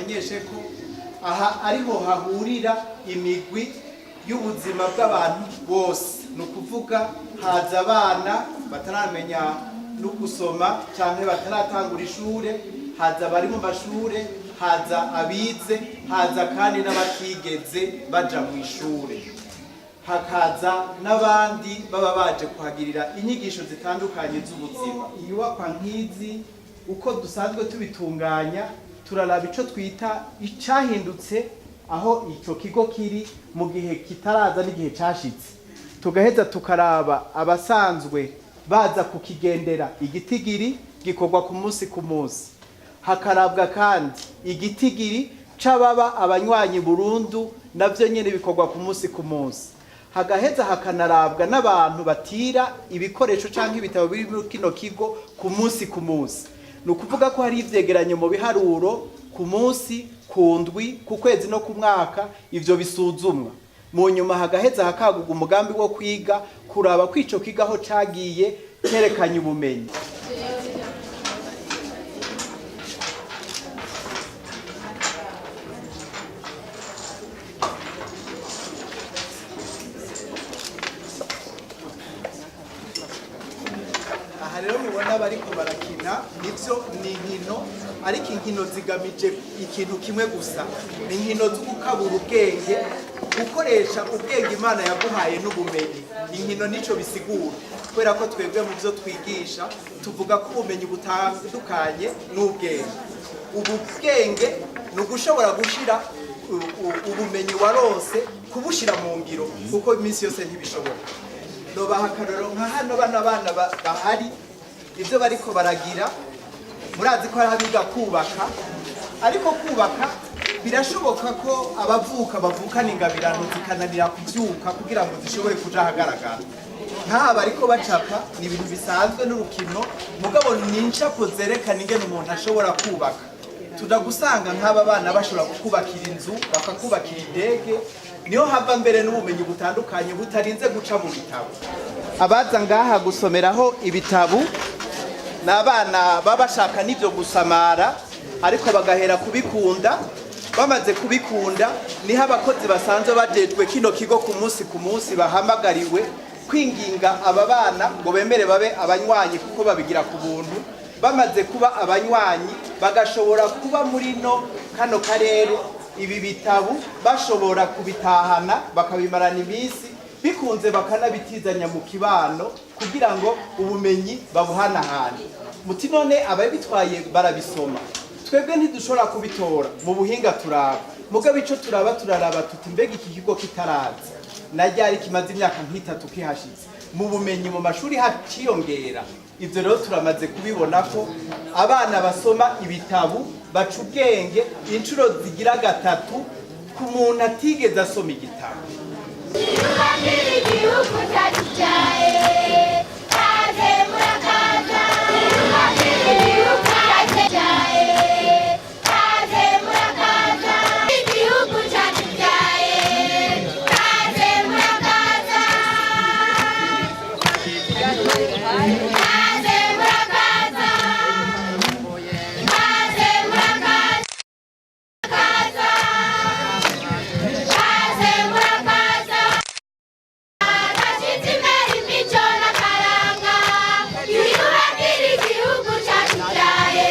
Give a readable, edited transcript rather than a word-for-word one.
Ndabamenyeshe ko aha ariho hahurira imigwi y'ubuzima bw'abantu bose. Ni ukuvuga haza abana bataramenya no gusoma cyangwa bataratangura ishure, haza abari mu mashure, haza abize, haza kandi n'abatigeze baja mu ishure, hakaza n'abandi baba baje kuhagirira inyigisho zitandukanye z'ubuzima. Inyubakwa nk'izi, uko dusanzwe tubitunganya, turaraba ico twita icahindutse aho ico kigo kiri mu gihe kitaraza n'igihe cashitse, tugaheza tukaraba abasanzwe baza kukigendera. Igitigiri gikorwa ku munsi ku munsi. Hakarabwa kandi igitigiri c'ababa abanywanyi burundu, navyo nyene bikorwa ku munsi ku munsi. Hagaheza hakanarabwa n'abantu batira ibikoresho canke ibitabo biri muri kino kigo ku munsi ku munsi. Ni ukuvuga ko hari ivyegeranyo mu biharuro ku munsi, ku ndwi, ku kwezi no ku mwaka. Ivyo bisuzumwa mu nyuma, hagaheza hakaguga umugambi wo kwiga kuraba ko ico kigo aho cagiye cerekanye ubumenyi. Aha rero mubona bariko barakina, nivyo ni inkino, ariko inkino zigamije ikintu kimwe gusa: ni inkino zo gukabura ubwenge, gukoresha ubwenge Imana yaguhaye n'ubumenyi. Inkino nico bisigura, kubera ko twebwe mu byo twigisha tuvuga ko ubumenyi butandukanye n'ubwenge. Ubu bwenge ni ugushobora gushira ubumenyi waronse, kubushira mu ngiro, kuko iminsi yose ntibishoboka. Nobaha akarorero nka hano bano bana bahari, ibyo bariko baragira. Murazi ko hari abiga kubaka, ariko kubaka birashoboka ko abavuka bavukana ingabirano zikananira kuvyuka kugira ngo zishobore kuja ahagaragara. Nk'aha bariko bacapa, ni ibintu bisanzwe n'urukino, mugabo ni incapo zerekana ingene umuntu ashobora kubaka. Tuja gusanga nk'aba bana bashobora kukubakira inzu, bakakubakira indege. Niho hava mbere n'ubumenyi butandukanye butarinze guca mu bitabo. Abaza ngaha gusomeraho ibitabu ni abana baba bashaka n'ibyo gusamara, ariko bagahera kubikunda. Bamaze kubikunda, niho abakozi basanzwe bajejwe kino kigo ku munsi ku munsi bahamagariwe kwinginga aba bana ngo bemere babe abanywanyi, kuko babigira ku buntu. Bamaze kuba abanywanyi, bagashobora kuba muri no kano karere, ibi bitabu bashobora kubitahana, bakabimarana iminsi, bikunze bakanabitizanya mu kibano kugira ngo ubumenyi babuhanahane. Muti none ababitwaye barabisoma? Twebwe ntidushobora kubitora mu buhinga, turaba. Mugabo ico turaba, turaraba tuti: mbega iki kigo kitaraza na ryari, kimaze imyaka nk'itatu kihashitse, mu bumenyi mu mashuri haciyongera? Ivyo rero turamaze kubibona ko abana basoma ibitabu baca ubwenge inshuro zigira gatatu ku muntu atigeze asoma igitabo. Twubakire igihugu cyacu cyae, kaze murakaza. Twubakire igihugu cyacu cyae, kaze murakaza. Igihugu cyacu cyae, kaze murakaza. Kaze murakaza. Kaze murakaza. Kaze murakaza. Gashyitsi imbere imico n'akaranga, twiyubakire igihugu cyacu cyae.